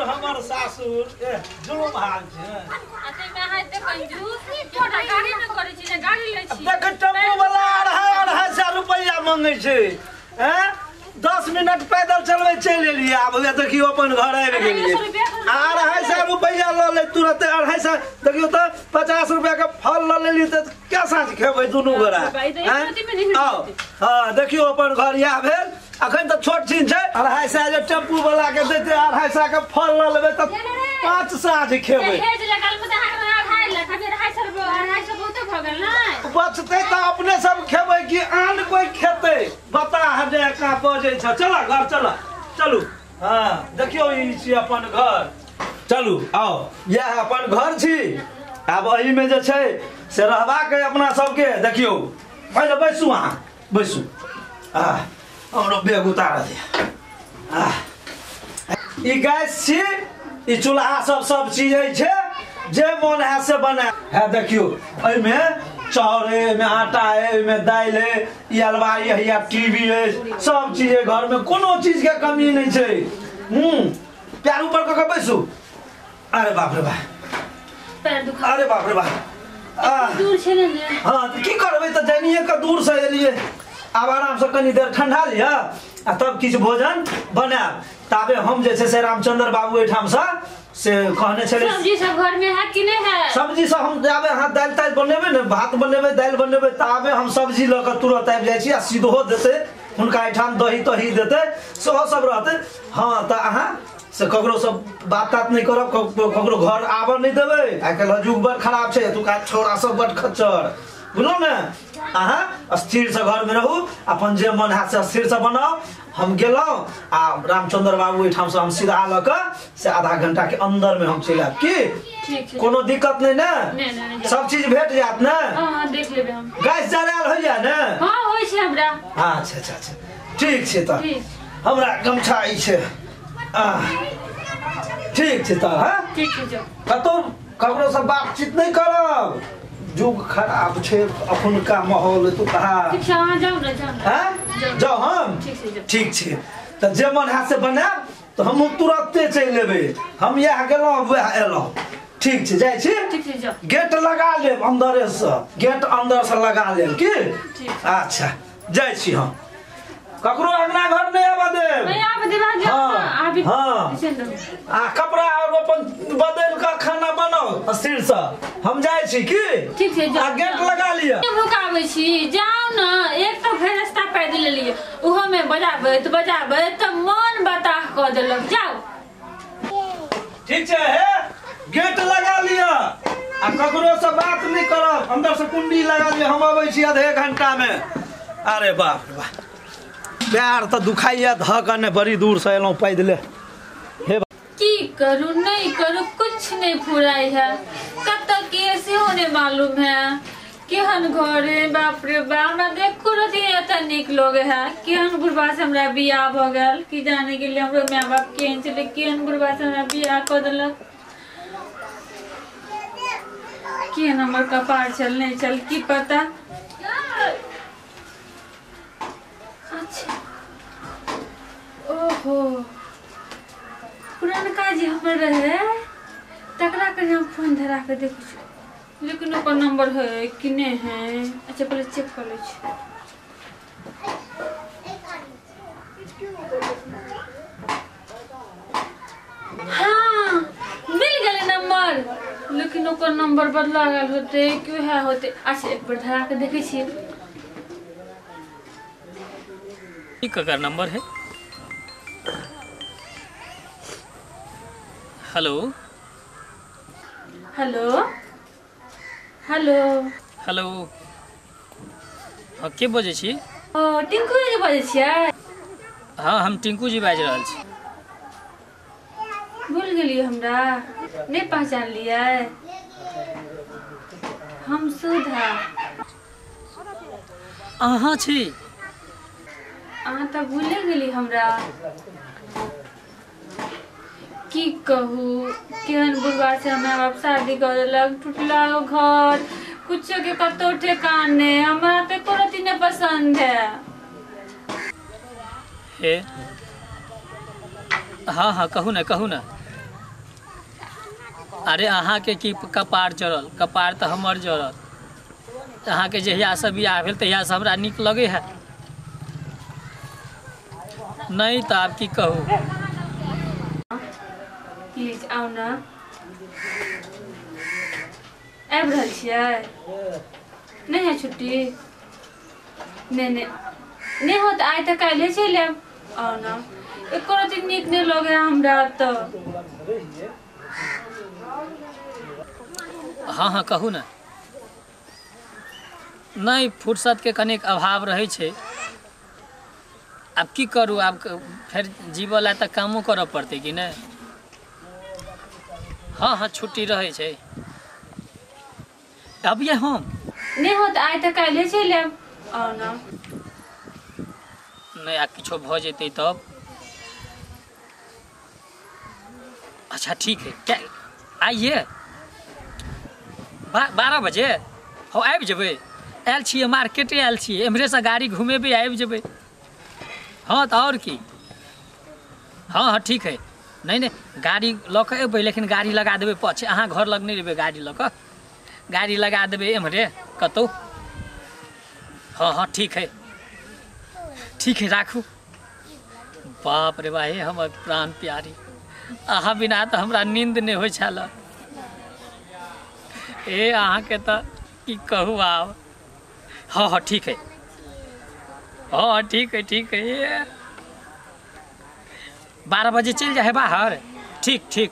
हमर सासुर ए जुलुम हाल छै। आ ते में अहाँ एते कंजूस छोटा गाड़ी में करै छी ने गाड़ी लै छी। देख टेम्पू वाला 250 रुपैया मंगै छै। हैं 10 मिनट पैदल चलबै चलि एलियै। आब देखियौ अपन घर आबि गेलियै। 250 रुपैया लऽ ले तुरंत 250। देखियौ तऽ 50 रुपया के फल लऽ लेलियै तऽ क्या साँझ खेबै दुनू गोरा। आउ हाँ देखियौ अपन घर इएह भेल। अखन तऽ छोट छिन छै। 250 जे टेम्पू वाला के देतै 250 के फल लऽ लेबै तऽ 5 साँझ खेबै। बचतै तऽ अपने सब खेबै कि आन कोइ खेतै? बता जकाँ बजै छ। चल घर चल चलू। हाँ देखियौ ई छी अपन घर। चलू आउ इएह अपन घर छी। आब एहिमे जे छै से रहबाक अइ अपना सबके। देखियौ पहिले बैसू अहाँ बैसू। आ हमरो बैग उतार दे। आ ई गैस छी ई चूल्हा सब सब चीज अछि जे मन है से बना है। देखियौ एहिमे चाउर है, एहिमे आटा है, एहिमे दालि है, ई अलमारी है या टीवी है, सब चीज है। घर में कोनो चीज के कमी नहीं छै। पैर ऊपर कऽ के बैसू। अरे बाप रे बाप, अरे बाप रे बाप, दूर छै ने। हाँ की करबै तऽ जानिए के दूर से एलियै। आब आराम से कनी देर ठंडा लिअ आ तब किछु भोजन बनायब। ताबे हम जे छै से रामचंद्र बाबू एहिठाम से कहने छलै सब्जी सब घर में है कि नहीं है? सब्जी सब हम जाबे अहाँ दालि तालि बनेबै ने, भात बनेबै दालि बनेबै ताबे हम सब्जी लऽ कऽ तुरंत आबि जाइ छी। आ सीधो देतै हुनका एहिठाम दही तही देतै सेहो सब रहतै। हाँ तऽ अहाँ से ककरो सब बात तात नहीं करब, ककरो घर आबऽ नहीं देबै। आइ काल्हि युग बड़ खराब छै, एतुका छौड़ा सब बड़ खच्चर, बुझलहुँ ने। अहाँ स्थिर से घर में रहू, अपन जे मन है से स्थिर से बनाउ। हम गेलहुँ आ रामचंद्र बाबू एहिठाम से हम सीधा लऽ कऽ से आधा घंटा के अंदर में हम चलि आयब। की कोनो दिक्कत नहीं ने? सब चीज भेट जायत ने? देख लेबै हम। गैस जरायल होइया ने? हाँ होइ छै हमरा। अच्छा अच्छा अच्छा ठीक छै। तऽ हमरा गमछा ई छै। ठीक छै तऽ। हाँ ठीक छै। कतौ ककरो से बातचीत नहीं करब, युग खराब छै अखुनका माहौल एतुका। ठीक छै अहाँ जाउ ने, जाउ ने। जाउ हम ठीक छै। तऽ जे मन है से बनायब तऽ हम तुरंते चलि एबै। हम इएह गेलहुँ वएह एलहुँ। ठीक छै जाइ छी। गेट लगा लेब अन्दरे से, गेट अंदर से लगा लेब की? अच्छा जाइ छी हम। ककरो अंगना घर नहीं आबऽ देब। हाँ आ कपड़ा और अपन बदल कऽ खाना बनाओ स्थिर से। हम जाइ छी की? ठीक छै। आ गेट लगा लिअ। भुकाबै छी जाउ ने। एक तऽ भरि रास्ता पैदल एलियै, ओहो में बजाबैत बजाबैत तऽ मन बताह कऽ देलक। जाउ ठीक छै। हे गेट लगा लिअ आ ककरो से बात नहीं करब, अंदर से कुंडी लगा लिअ। हम अबै छी आधे घंटा में। अरे बाप रे बाप, पैर तऽ दुखाइया धऽ कऽ ने, बड़ी दूर से एलहुँ पैदले। हे की करू नहीं करू कुछ नहीं फुराई है, कतऽ के सेहो नहीं मालूम है। केहन घर है बाप रे बाप, हमरा देखो रही एते नीक लोग है। केहन बुढ़बा से हमरा बियाह भऽ गेल की जाने के लिए। हमरो my बाप केहन छलै, केहन बुढ़बा से हमरा बियाह कऽ देलक। केहन हमर कपार छल नहीं छल की पता। अच्छा ओहो पुरनका जे हमर रहे तकरा के हम फोन धरा के देखै छी, लेकिन ओकर नंबर है कि नहीं है। अच्छा पहले चेक कर लै छी। हाँ मिल गेलै नंबर, लेकिन ओकर नंबर बदला गेल होते कि वएह होते। अच्छा एक बार धरा के देखै छी। ककर नंबर है? Hello hello hello hello. हाँ के बजै छी? ओ टिंकू जी बजै छियै? हाँ हम टिंकू जी बाजि रहल छी। भूल गेलियै हमरा, नहीं पहचानलियै? हम सुधा। अहाँ छी? अहाँ तऽ भूले गेली हमरा। की कहू केहन बुढ़बा से हमरा बाप शादी कऽ देलक, टूटला घर, कुछो के कतौ ठेकान नहीं। हमरा तऽ एको रत्ती नहीं पसंद है। हे हाँ हाँ कहू ना कहू ना। अरे अहाँके की कपार जरल, कपार तऽ हमर जरल। अहाँके जहियासँ बियाह भेल तहियासँ हमरा नीक लगै है नहीं तऽ आब की कहू। प्लीज आउ ना, आबि रहल छियै? नहीं है छुट्टी? नहीं नहीं नहीं हो तऽ आइ तऽ काल्हि चलि आयब। आउ ना, एको दिन नीक नहीं लगे हमरा तऽ। हाँ हाँ कहू ना। नहीं फुर्सत के कनिक अभाव रहै छै, आब की करू, आब फेर जीवऽ ला तऽ कामो करऽ पड़तै कि नहि। हाँ हाँ छुट्टी रहै छै। अबियै हम? नहीं हो तऽ आइ तऽ काल्हि चलि आयब। आउ ना। नहीं आ किछो भऽ जेतै तब। अच्छा ठीक है, क्या आइए 12 बजे? हो आबि जेबै, आयल छियै मार्केटे आयल छियै, एम्हरेसँ गाड़ी घुमेबै आबि जेबै। हाँ तऽ आओर की। हाँ हाँ ठीक है। नहीं नहीं गाड़ी लऽ कऽ अयबै, लेकिन गाड़ी लगा देबै पाछे, अहाँ घर लग नहि रहबै गाड़ी लऽ कऽ, गाड़ी लगा देबै एम्हरे कतहु। हाँ हाँ ठीक है ठीक है, राखू। बाप रे बा, हे हमर प्राण प्यारी, अहाँ बिना तऽ हमरा नींद नहि होइ छल। ए अहाँके तऽ की कहू आब। हाँ हाँ ठीक है, हाँ ठीक है ठीक है। 12 बजे चलि जाइ है बाहर? ठीक ठीक,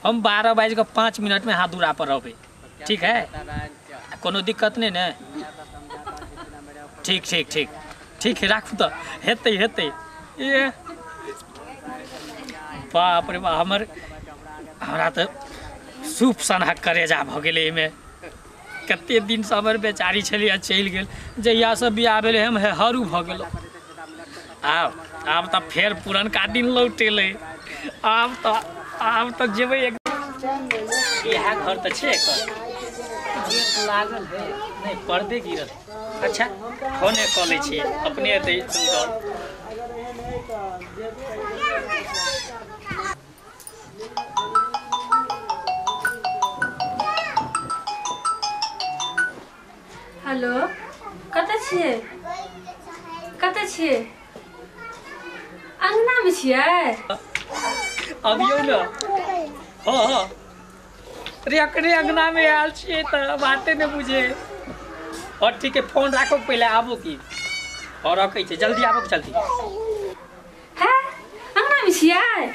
हम 12:05 में अहाँ दूरा पर रहबै। ठीक है, कोनो दिक्कत नहीं ने? ठीक ठीक ठीक ठीक है, राखू तऽ हेतै हेतै। ए बाप रे बा, हमर हमरा तऽ सूप सनहक करेजा भऽ गेलै एहिमे। कते दिनसँ हमर बेचारी छलियै चलि गेल, जहियासँ बियाह भेलै हम हरू भऽ गेलहुँ। आब आब तऽ फेर पुरनका दिन लौटेलै, आब तऽ जेबै। इएह घर तऽ छै एकर, गेट लागल है नहीं, पर्दे गिरल। अच्छा फोने कऽ लै छियै, अपने एतै सुन्दर। हेलो, कतऽ छियै? कतऽ छियै? अङ्गनामे छियै? अबियौ ने। हाँ हाँ रे अखने अङ्गनामे आयल छियै तऽ बाते नहि बुझे। और ठीक है, फोन राखो पहिले, आबू की और रखै छै, जल्दी आबू जल्दी। है अङ्गनामे छियै?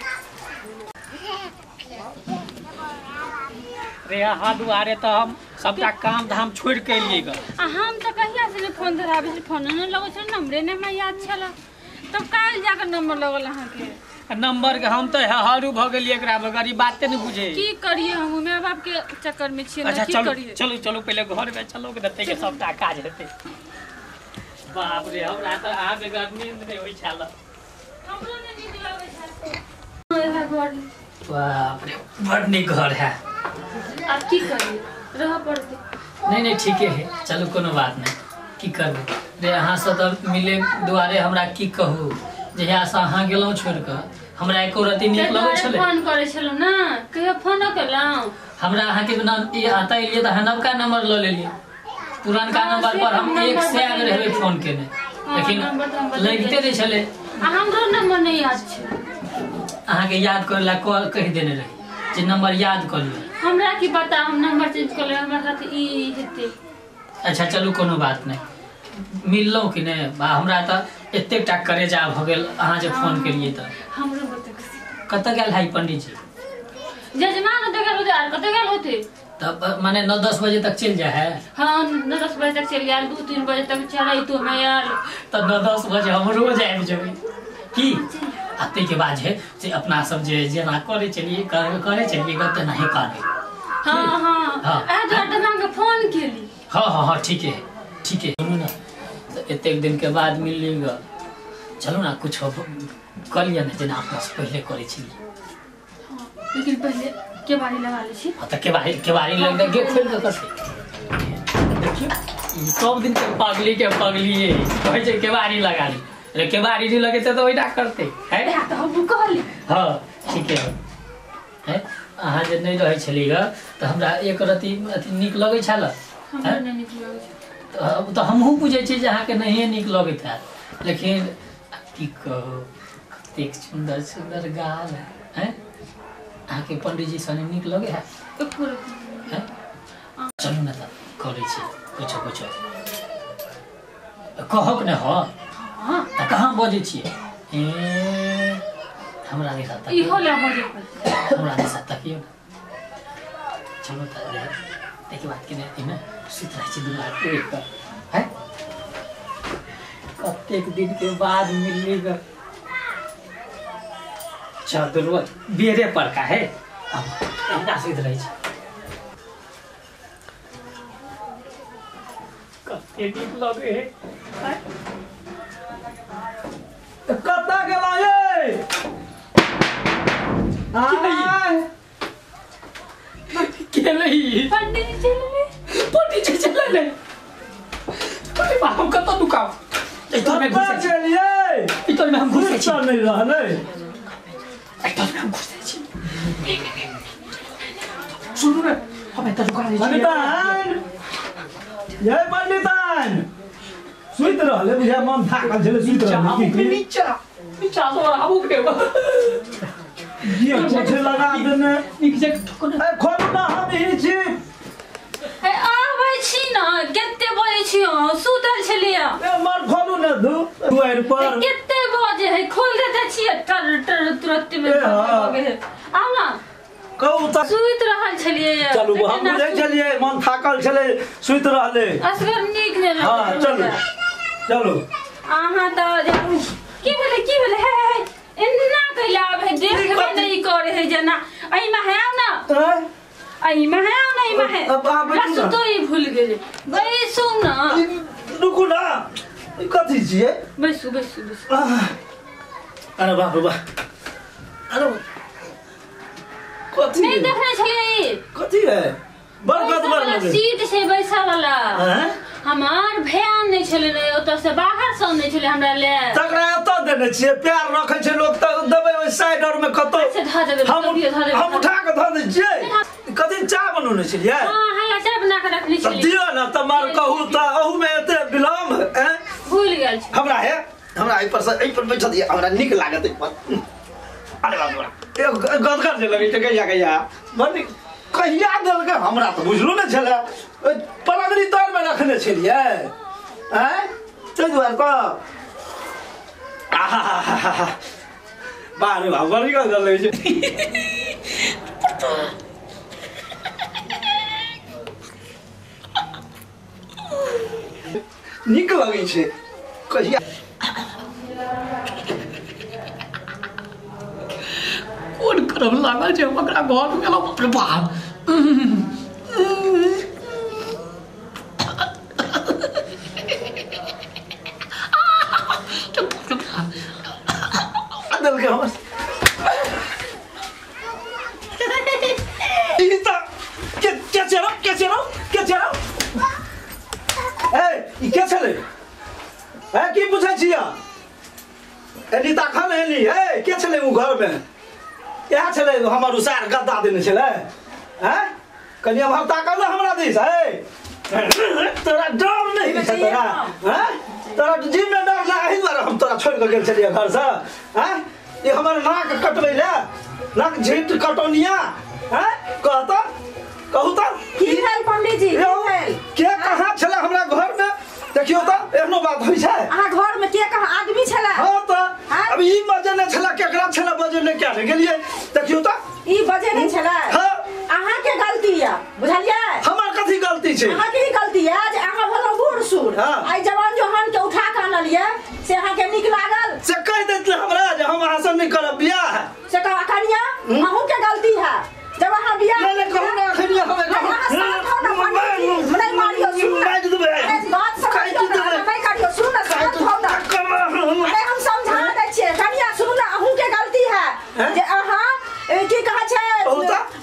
रे अहाँ दुआरे तऽ हम सबटा काम धाम छोड़ि के एलियै ग। आ हम तऽ कहिया से ने फोन धराबै छी, फोन नहि लगै छल, नम्बरे नहि हमरा याद छल, तब काल्हि जाकऽ नम्बर लगल अहाँके। नंबर के हम तऽ हरू भऽ गेलियै एकरा बगैर, ई बाते नहि बुझे। की करियै हम, my बाप के चक्कर में छियै। अच्छा की चलू करियै? चलू चलू पहिले घर में चलू के देतै के सबटा काज हेतै। बाप रे, हमरा तऽ अहाँ बगैर नींद नहि होइ छल। हमरो नहि नींद लगै छल। घर बाप रे, बड़ नीक घर है। आब की करियै, रहऽ पड़तै। नहीं नहीं ठीके है, चलू कोनो बात नहीं, की करबै रे। अहाँसँ तऽ मिले दुआरे हमरा की कहू, जहियासँ अहाँ गेलहुँ छोड़ि कऽ हमरा एको रति नीक लगै छलै। फोन करै छलहुँ ने, कहियो फोनो केलहुँ? हमरा अहाँके एतऽ एलियै तऽ अहाँ नवका नंबर लऽ लेलियै, पुरनका नंबर पर हम 100 बेर हेबै फोन केने, लेकिन लगिते नहि छलै। आ हमरो नंबर नहि याद छै। अहाँके याद करै लए कहि देने रही जे नंबर याद कऽ लिअ। हमरा की पता, हम नंबर चेंज कऽ लेबै, हमरा साथ ई हेतै। अच्छा चलू कोनो बात नहि, मिललहुँ कि नहि? हमरा तऽ एतेक टा करेजा भऽ गेल अहाँ जे फोन केलियै तऽ। हमरो बहुते खुशी। कतऽ गेल है पंडीजी? जजमान ओतऽ गेल होतै, आर कतऽ गेल होतै? तब माने 9-10 बजे तक चलि जाइ है? हाँ 9-10 बजे तक चलि गेल, 2-3 बजे तक चलैतो मे आयल। तऽ 9-10 बजे हम रोज आबि जेबै की? आ ताहिके बाद जे से अपना सब जे जेना करै छलियै करै छलियै ग तेनाही करबै। हाँ हाँ हाँ। एहि दुआरे तऽ अहाँके फोन केली। हाँ हाँ हाँ ठीके है ठीक है। सुनू ने, तऽ एतेक दिनके बाद मिलली ग, चलू ने कुछ कऽ लिअ ने जेना अपना सब पहिले करै छलियै। लेकिन पहिले केबाड़ी लगा लै छी। हाँ तऽ केबाड़ी केबाड़ी लग गेट खोलि कऽ करतै। देखियौ ई सब दिन के पगली के पगलिए कहै छै केबाड़ी लगा ली, अरे केबाड़ी नहीं लगेतै तऽ ओहिना करतै है। तऽ हमहूँ कहली। हाँ ठीके है। हैं अहाँ जे नहीं रहै छली ग त हमरा एक रति अथी नीक लगै छल। हमरा नहीं नीक लगै छै। त हमहूँ बुझै छी जे अहाँके नहिए नीक लगैत हैत, लेकिन की कहू कतेक सुन्दर सुन्दर गाल है। हैं अहाँके पंडीजी सने नीक लगे है? हैं चलू न त करै छी कुछो कुछो कहक ने। हाँ त कहाँ बजै छियै? ए हमरा दिशा इहो ला बजै, हमरा दिशा तकियो न। चलू त ताहिके बाद के ने सुति रहै छी दुनू आदमी एक हैं। कतेक दिन के बाद मिलली ग। चल दुनू बेरे पर का है एना सुति रहै छी। कतेक नीक लगे है। कतऽ गेलौ यै? आय के नहीं पंडीजी चलि गेलै। पंडीजी चलि गेलै। अरे बाप, हम कतऽ नुकाउ? एहि तर में घुसै छी। गेलियै? एहि तर में हम घुसै छी। नहि रहलै। एहि तर में हम घुसै छी। सुनू ने, हम एतऽ नुका लै छी। पंडिताइन, यै पंडिताइन, सुति रहलै बुझाय मन थाकल छलै, सुति रहलै। की नीचा नीचा सो आबू के ये पोछे लगा देने। नीक जे ठोको ने। ए खोलू ना, हम ही छी। ए आबै छी न, कते बजै छी? अहाँ सुतल छलियै। ए मर खोलू ने दू दुआरि पर। कते बजे है? खोल देते छियै टर टर तुरंत में लगे है। आउ ना कहू त। सुति रहल छलियै। चलू हम बुझै छलियै मन थाकल छलै सुति रहलै। असगर नीक नहि लगै। हां चलू चलू। अहाँ त की भेलै की भेलै? हे हे एना कैला आबै देखबे नहि करे है जेना। एहिमे है आउ ना, एहिमे है आउ ना, एहिमे है। रस्तो ही भूल गेलै। बैसू ना, रुकू ना, ई कथी छियै? बैसू बैसू बैसू। अरे बाप रे बाप, अरे कथी नहीं देखने छलियै? कथी है? बड़ गदबर लगै सीट छै बैसा वाला। हमार भैया नहीं छलै ने, ओतऽ से बाहर से नहीं छलै हमरा ले। तकरा एतऽ देने छियै, प्यार रखै छै लोक तऽ देबै ओहि साइड आर में कतौ। धऽ देबै, हम उठा के धऽ दै छियै। कथी चाय बनौने छलियै? हां हां चाय बना के रखने छलियै। दियौ ने तऽ मार कहू तऽ अहू में एते विलम्ब। हैं भूल गेल छी। हमरा हे हमरा एहि पर से एहि पर बैठल दिअ, हमरा नीक लागत एहि पर। अरे बाप रे, गदगर जे लगै छै कहिया कहिया बड़ नीक। कहिया देलकै हमरा तऽ बुझलो नहि छलै। पलंगड़ी तरमे रखने छलियै आँय, ताहि दुआरे तऽ आहा बाह रे बाह, बड़ी गदगर लगै छै। नीक लगै छै कहिया। कोन करब लागल छै ओकरा घर में गेलहुँ बाप रे बाप। देलकै हमर ई तऽ के छेलौ के छेलौ के छेलौ? ए ई के छलै? ए की पूछै छियै? एनी तखन एली। ए के छलै ओ घरमे? इएह छलै हमर उसार गद्दा देने छलै। हैं कनि एम्हर ताकल ने हमरा दिस। ए तोरा डर नहि होइ छै तोरा? हैं तोरा जीवमे डर लागै, एहि दुआरे हम तोरा छोड़ि कऽ गेल छलियै घरसँ। हैं ई हमर नाक कटबै लए, नाक झीट कटौनिया। हैं कह तऽ, कहू तऽ की भेल पंडीजी? की भेल? के कहाँ छलै हमरा घरमे? देखियौ तऽ एहनो बात होइ छै? अहाँ घरमे के कहाँ आदमी छलै? हाँ तऽ अब ई बजेने छलै, केकरा छलै बजेने क्या ने गेलियै। देखियौ तऽ ई बजेने छलै। हाँ अहाँ के गलती है, बुझलियै? हमर कथी गलती छै? अहाँ के ही गलती है जे अहाँ भेलहुँ बूढ़ सूढ़। आइ जवान जोहन के उठा के आनलियै से अहाँ के नीक लागल? से कहि दैत हमरा जे हम अहाँ से नहि करब बियाह। से कह कनिया अहूँ के गलती है। जब अहाँ बियाह नहीं नहीं कहू ना अखन हम नहीं मारियो, सुन बात समझियो ना, नहीं करियो, सुन ना, शांत हो ना। अरे हम समझा दै छियै कनिया, सुनू ना, अहूँ के गलती है जे अहाँ की कहै छै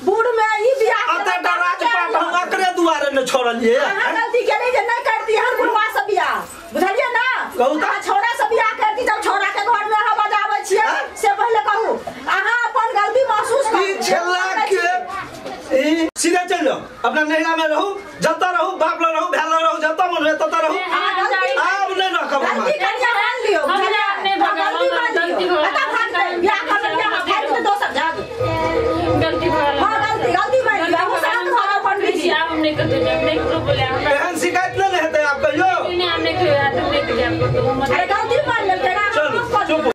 बूढ़ में ई बियाह अतटा राजपाट हम एकरे दुआरे ने छोड़लियै। अहाँ गलती केली जे नहीं करती हम बुढ़वा से बियाह, बुझलियै ना? अहाँ छौड़ा से बियाह करती तब छौड़ा के घर में अहाँ बजाबै छियै। से पहिले कहू अहाँ अपन गलती महसूस करू। ई छेला नैहरा में रहू जतऽ रहू बाप लग रहू भाय लग रहू जतऽ मन हुए ततऽ रहू आब नहि रखब हम। गलती कनिया मान लियौ हमरा नहि भगाउ, गलती मान गलती लियौ भऽ कतऽ भागतै बियाह कर लेलियै अहाँ भागि जेतै दोसर जग। गलती भऽ गेल। हाँ गलती गलती मान लियौ अहूँ शांत भऽ जाउ पंडीजी। आब हम नहि कतौ जायब, नहि ककरो बोलायब हमरा। एहन शिकायत नहि ने हेतै आब कहियो। नहि, हम नहि कहियो आयब, हम नहि जायब कतौ। अरे गलती मान लेलकै ना। चलू चुप।